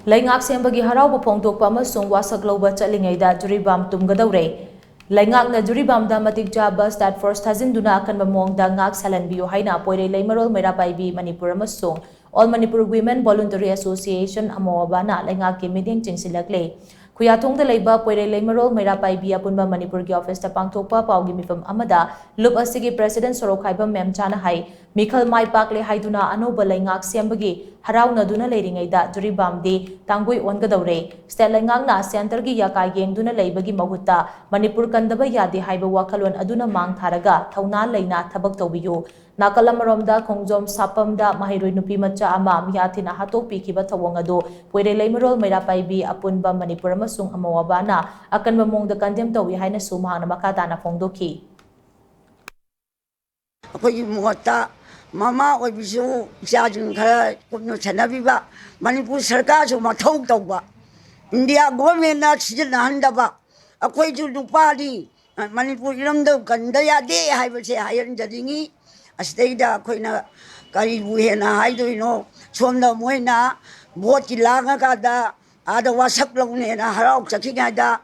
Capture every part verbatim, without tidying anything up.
ꯂꯩꯉꯥꯛ ꯁꯦꯝꯕꯒꯤ ꯍꯔꯥꯎꯕ ꯐꯣꯡꯗꯣꯛꯄ ꯑꯃꯁꯨꯡ ꯋꯥꯁꯛ ꯂꯧꯕ ꯆꯠꯂꯤꯉꯩꯗ ꯖꯨꯔꯤꯕꯥꯝ ꯇꯨꯝꯒꯗꯧꯔꯦ꯫ ꯂꯩꯉꯥꯛꯅ ꯖꯨꯔꯤꯕꯥꯝꯗ ꯃꯇꯤꯛ ꯆꯥꯕ task force ꯊꯥꯖꯤꯟꯗꯨꯅ ꯑꯀꯟꯕ ꯃꯑꯣꯡꯗ ꯉꯥꯛ ꯁꯦꯜꯍꯟꯕꯤꯌꯨ ꯍꯥꯏꯅ ꯄꯣꯏꯔꯩ ꯂꯩꯃꯔꯣꯜ ꯃꯩꯔꯥ ꯄꯥꯏꯕꯤ ꯃꯅꯤꯄꯨꯔ ꯑꯃꯁꯨꯡ All Manipur Women Voluntary Association, ꯑꯃꯣꯋꯥꯕꯥꯅ ꯂꯩꯉꯥꯛꯀꯤ ꯃꯤꯠꯌꯦꯡ ꯆꯤꯡꯁꯤꯜꯂꯛꯂꯦ꯫ ꯈꯨꯌꯥꯊꯣꯡꯗ ꯂꯩꯕ ꯄꯣꯏꯔꯩ ꯂꯩꯃꯔꯣꯜ ꯃꯩꯔꯥ ꯄꯥꯏꯕꯤ ꯑꯄꯨꯟꯕ ꯃꯅꯤꯄꯨꯔꯒꯤ ꯑꯣꯐꯤꯁꯇ ꯄꯥꯡꯊꯣꯛꯄ ꯄꯥꯎꯒꯤ ꯃꯤꯐꯝ ꯑꯃꯗ ꯂꯨꯞ ꯑꯁꯤꯒꯤ president ꯁꯣꯔꯣꯛꯈꯥꯏꯕꯝ ꯃꯦꯝꯆꯥꯅ ꯍꯥꯏ, ꯃꯤꯈꯜ ꯃꯥꯏ ꯄꯥꯛꯂꯦ ꯍꯥꯏꯗꯨꯅ ꯑꯅꯧꯕ ꯂꯩꯉꯥꯛ ꯁꯦꯝꯕꯒꯤ ꯍꯔꯥꯎꯅꯗꯨꯅ ꯂꯩꯔꯤꯉꯩꯗ ꯖꯨꯔꯤꯕꯥꯝꯗꯤ ꯇꯥꯡꯒꯨꯏ ꯑꯣꯟꯒꯗꯧꯔꯦ꯫ State ꯂꯩꯉꯥꯛꯅ centreꯒꯤ ꯌꯥꯀꯥ ꯌꯦꯡꯗꯨꯅ ꯂꯩꯕꯒꯤ ꯃꯍꯨꯠꯇ ꯃꯅꯤꯄꯨꯔ ꯀꯟꯗꯕ ꯌꯥꯗꯦ ꯍꯥꯏꯕ ꯋꯥꯈꯜꯂꯣꯟ ꯑꯗꯨꯅ ꯃꯥꯡ ꯊꯥꯔꯒ ꯊꯧꯅꯥ ꯂꯩꯅ ꯊꯕꯛ ꯇꯧꯕꯤꯌꯨ꯫ ꯅꯥꯀꯜ ꯑꯃꯔꯣꯝꯗ ꯈꯣꯡꯖꯣꯝ ꯁꯥꯄꯝꯗ ꯃꯍꯩꯔꯣꯏ ꯅꯨꯄꯤ ꯃꯆꯥ ꯑꯃ ꯃꯤꯍꯥꯊꯤꯅ ꯍꯥꯠꯇꯣꯛꯄꯤꯈꯤꯕ ꯊꯧꯑꯣꯡ ꯑꯗꯨ ꯄꯣꯏꯔꯩ ꯂꯩꯃꯔꯣꯜ ꯃꯩꯔꯥ ꯄꯥꯏꯕꯤ ꯑꯄꯨꯟꯕ ꯃꯅꯤꯄꯨꯔ ꯑꯃꯁꯨꯡ ꯑꯃꯣꯋꯥꯕꯥꯅ ꯑꯀꯟꯕ ꯃꯑꯣꯡꯗ condemn ꯇꯧꯏ ꯍꯥꯏꯅꯁꯨ ꯃꯍꯥꯛꯅ ꯃꯈꯥ ꯇꯥꯅ ꯐꯣꯡꯗꯣꯛꯈꯤ꯫ ꯑꯩꯈꯣꯏꯒꯤ ꯃꯣꯠꯇ ꯃꯃꯥ ꯑꯣꯏꯕꯤꯁꯨ ꯏꯆꯥꯁꯤꯡ ꯈꯔ ꯀꯨꯞꯅ ꯁꯦꯟꯅꯕꯤꯕ, ꯃꯅꯤꯄꯨꯔ ꯁꯔꯀꯥꯔꯁꯨ ꯃꯊꯧ ꯇꯧꯕ, ꯏꯟꯗꯤꯌꯥ ꯒꯣꯔꯃꯦꯟꯅ ꯁꯤꯖꯤꯟꯅꯍꯟꯗꯕ, ꯑꯩꯈꯣꯏꯁꯨ ꯅꯨꯄꯥꯅꯤ, ꯃꯅꯤꯄꯨꯔ ꯏꯔꯝꯗꯝ ꯀꯟꯗ ꯌꯥꯗꯦ ꯍꯥꯏꯕꯁꯦ ꯍꯥꯏꯍꯟꯖꯅꯤꯡꯉꯤ꯫ ꯑꯁꯤꯗꯩꯗ ꯑꯩꯈꯣꯏꯅ ꯀꯔꯤꯕꯨ ꯍꯦꯟꯅ ꯍꯥꯏꯗꯣꯏꯅꯣ? ꯁꯣꯝꯗ ꯃꯣꯏꯅ ꯚꯣꯠꯀꯤ ꯂꯥꯡꯉꯀꯥꯟꯗ ꯑꯥꯗ ꯋꯥꯁꯛ ꯂꯧꯅꯦꯅ ꯍꯔꯥꯎ ꯆꯠꯈꯤꯉꯩꯗ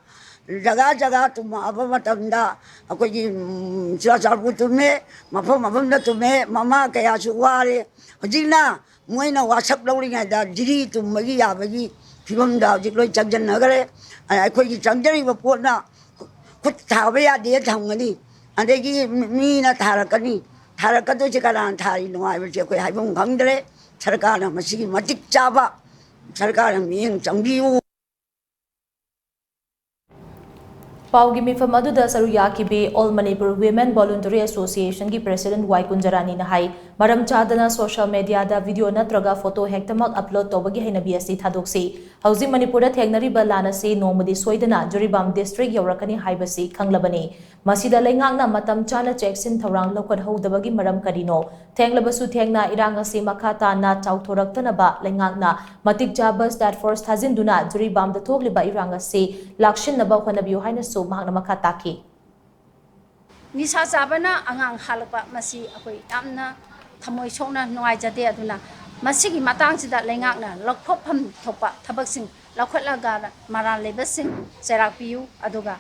ꯖꯒꯥ ꯖꯒꯥ ꯇꯨꯝꯃꯛꯑꯕ ꯃꯇꯝꯗ ꯑꯩꯈꯣꯏꯒꯤ, ꯎꯝ, ꯆꯨꯔꯥꯆꯥꯟꯄꯨꯔ ꯇꯨꯝꯃꯦ, ꯃꯐꯝ ꯃꯐꯝꯗ ꯇꯨꯝꯃꯦ, ꯃꯃꯥ ꯀꯌꯥꯁꯨ ꯋꯥꯔꯦ꯫ ꯍꯧꯖꯤꯛꯅ ꯃꯣꯏꯅ ꯋꯥꯁꯛ ꯂꯧꯔꯤꯉꯩꯗ ꯖꯤꯔꯤ ꯇꯨꯝꯕꯒꯤ ꯌꯥꯕꯒꯤ ꯐꯤꯕꯝꯗ ꯍꯧꯖꯤꯛ ꯂꯣꯏ ꯆꯪꯁꯤꯟꯅꯈ꯭ꯔꯦ꯫ ꯑꯩꯈꯣꯏꯒꯤ ꯆꯪꯖꯔꯤꯕ ꯄꯣꯠꯅ ꯈꯨꯠ ꯊꯥꯕ ꯌꯥꯗꯦ ꯊꯝꯒꯅꯤ, ꯑꯗꯒꯤ ꯃꯤꯅ ꯊꯥꯔꯛꯀꯅꯤ꯫ ꯊꯥꯔꯛꯀꯗꯣꯏꯁꯦ ꯀꯅꯥꯅ ꯊꯥꯔꯤꯅꯣ ꯍꯥꯏꯕꯁꯦ ꯑꯩꯈꯣꯏ ꯍꯥꯏꯐꯝ ꯈꯪꯗ꯭ꯔꯦ꯫ ꯁꯔꯀꯥꯔꯅ ꯃꯁꯤꯒꯤ ꯃꯇꯤꯛ ꯆꯥꯕ ꯁꯔꯀꯥꯔꯅ ꯃꯤꯠꯌꯦꯡ ꯆꯪꯕꯤꯌꯨ꯫ ꯄꯥꯎꯒꯤ ꯃꯤꯐꯝ ꯑꯗꯨꯗ ꯁꯔꯨꯛ ꯌꯥꯈꯤꯕꯤ All Manipur Women Voluntary Associationꯒꯤ president ꯋꯥꯏ ꯀꯨꯟꯖꯔꯥꯅꯤꯅ ꯍꯥꯏ, ꯃꯔꯝ ꯆꯥꯗꯅ social mediaꯗ video ꯅꯠꯇ꯭ꯔꯒ photo ꯍꯦꯛꯇꯃꯛ upload ꯇꯧꯕꯒꯤ ꯍꯩꯅꯕꯤ ꯑꯁꯤ ꯊꯥꯗꯣꯛꯁꯤ꯫ ꯍꯧꯖꯤꯛ ꯃꯅꯤꯄꯨꯔꯗ ꯊꯦꯡꯅꯔꯤꯕ ꯂꯥꯟ ꯑꯁꯤ ꯅꯣꯡꯃꯗꯤ ꯁꯣꯏꯗꯅ ꯖꯨꯔꯤꯕꯥꯝ district ꯌꯧꯔꯛꯀꯅꯤ ꯍꯥꯏꯕꯁꯤ ꯈꯪꯂꯕꯅꯤ꯫ ꯃꯁꯤꯗ ꯂꯩꯉꯥꯛꯅ ꯃꯇꯝ ꯆꯥꯅ ꯆꯦꯛꯁꯤꯟ ꯊꯧꯔꯥꯡ ꯂꯧꯈꯠꯍꯧꯗꯕꯒꯤ ꯃꯔꯝ ꯀꯔꯤꯅꯣ? ꯊꯦꯡꯂꯕꯁꯨ ꯊꯦꯡꯅ ꯏꯔꯥꯡ ꯑꯁꯤ ꯃꯈꯥ ꯇꯥꯅ ꯆꯥꯎꯊꯣꯔꯛꯇꯅꯕ ꯂꯩꯉꯥꯛꯅ ꯃꯇꯤꯛ ꯆꯥꯕ task force ꯊꯥꯖꯤꯟꯗꯨꯅ ꯖꯨꯔꯤꯕꯥꯝꯗ ꯊꯣꯛꯂꯤꯕ ꯏꯔꯥꯡ ꯑꯁꯤ ꯂꯥꯛꯁꯤꯟꯅꯕ ꯍꯣꯠꯅꯕꯤꯌꯨ ꯍꯥꯏꯅꯁꯨ ꯃꯍꯥꯛꯅ ꯃꯈꯥ ꯇꯥꯈꯤ꯫ ꯅꯤꯁꯥ ꯆꯥꯕꯅ ꯑꯉꯥꯡ ꯍꯥꯠꯂꯛꯄ, ꯃꯁꯤ ꯑꯩꯈꯣꯏ ꯌꯥꯝꯅ ꯊꯃꯣꯏ ꯁꯣꯛꯅ ꯅꯨꯡꯉꯥꯏꯖꯗꯦ꯫ ꯑꯗꯨꯅ ꯃꯁꯤꯒꯤ ꯃꯇꯥꯡꯁꯤꯗ ꯂꯩꯉꯥꯛꯅ ꯂꯧꯊꯣꯛꯐꯝ ꯊꯣꯛꯄ ꯊꯕꯛꯁꯤꯡ ꯂꯧꯈꯠꯂꯒ ꯃꯔꯥꯜ ꯂꯩꯕꯁꯤꯡ ꯆꯩꯔꯥꯛ ꯄꯤꯌꯨ꯫ ꯑꯗꯨꯒ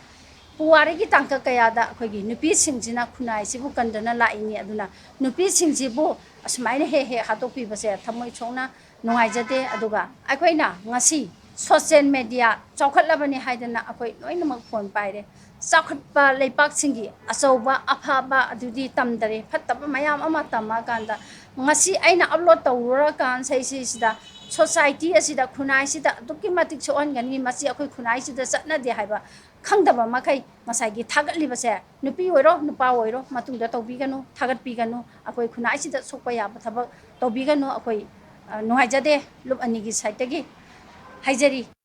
ꯄꯨꯋꯥꯔꯤꯒꯤ ꯇꯥꯡꯀꯛ ꯀꯌꯥꯗ ꯑꯩꯈꯣꯏꯒꯤ ꯅꯨꯄꯤꯁꯤꯡꯁꯤꯅ ꯈꯨꯟꯅꯥꯏꯁꯤꯕꯨ ꯀꯟꯗꯅ ꯂꯥꯛꯏꯅꯤ꯫ ꯑꯗꯨꯅ ꯅꯨꯄꯤꯁꯤꯡꯁꯤꯕꯨ ꯑꯁꯨꯃꯥꯏꯅ ꯍꯦꯛ ꯍꯦꯛ ꯍꯥꯠꯇꯣꯛꯄꯤꯕꯁꯦ ꯊꯃꯣꯏ ꯁꯣꯛꯅ ꯅꯨꯡꯉꯥꯏꯖꯗꯦ꯫ ꯑꯗꯨꯒ ꯑꯩꯈꯣꯏꯅ ꯉꯁꯤ social media ꯆꯥꯎꯈꯠꯂꯕꯅꯤ ꯍꯥꯏꯗꯅ ꯑꯩꯈꯣꯏ ꯂꯣꯏꯅꯃꯛ phone ꯄꯥꯏꯔꯦ꯫ ꯆꯥꯎꯈꯠꯄ ꯂꯩꯄꯥꯛꯁꯤꯡꯒꯤ ꯑꯆꯧꯕ ꯑꯐꯕ ꯑꯗꯨꯗꯤ ꯇꯝꯗꯔꯦ, ꯐꯠꯇꯕ ꯃꯌꯥꯝ ꯑꯃ ꯇꯝꯃꯀꯥꯟꯗ ꯉꯁꯤ ꯑꯩꯅ upload ꯇꯧꯔꯨꯔꯀꯥꯟ ꯁꯤꯁꯤꯗ society ꯑꯁꯤꯗ, ꯈꯨꯟꯅꯥꯏꯁꯤꯗ ꯑꯗꯨꯛꯀꯤ ꯃꯇꯤꯛ ꯁꯣꯛꯍꯟꯒꯅꯤ꯫ ꯃꯁꯤ ꯑꯩꯈꯣꯏ ꯈꯨꯟꯅꯥꯏꯁꯤꯗ ꯆꯠꯅꯗꯦ ꯍꯥꯏꯕ ꯈꯪꯗꯕ ꯃꯈꯩ ꯉꯁꯥꯏꯒꯤ ꯊꯥꯒꯠꯂꯤꯕꯁꯦ, ꯅꯨꯄꯤ ꯑꯣꯏꯔꯣ ꯅꯨꯄꯥ ꯑꯣꯏꯔꯣ, ꯃꯇꯨꯡꯗ ꯇꯧꯕꯤꯒꯅꯨ, ꯊꯥꯒꯠꯄꯤꯒꯅꯨ꯫ ꯑꯩꯈꯣꯏ ꯈꯨꯟꯅꯥꯏꯁꯤꯗ ꯁꯣꯛꯄ ꯌꯥꯕ ꯊꯕꯛ ꯇꯧꯕꯤꯒꯅꯨ꯫ ꯑꯩꯈꯣꯏ, ꯑ, ꯅꯨꯡꯉꯥꯏꯖꯗꯦ꯫ ꯂꯨꯞ ꯑꯅꯤꯒꯤ side ꯇꯒꯤ ꯍꯥꯏꯖꯔꯤ꯫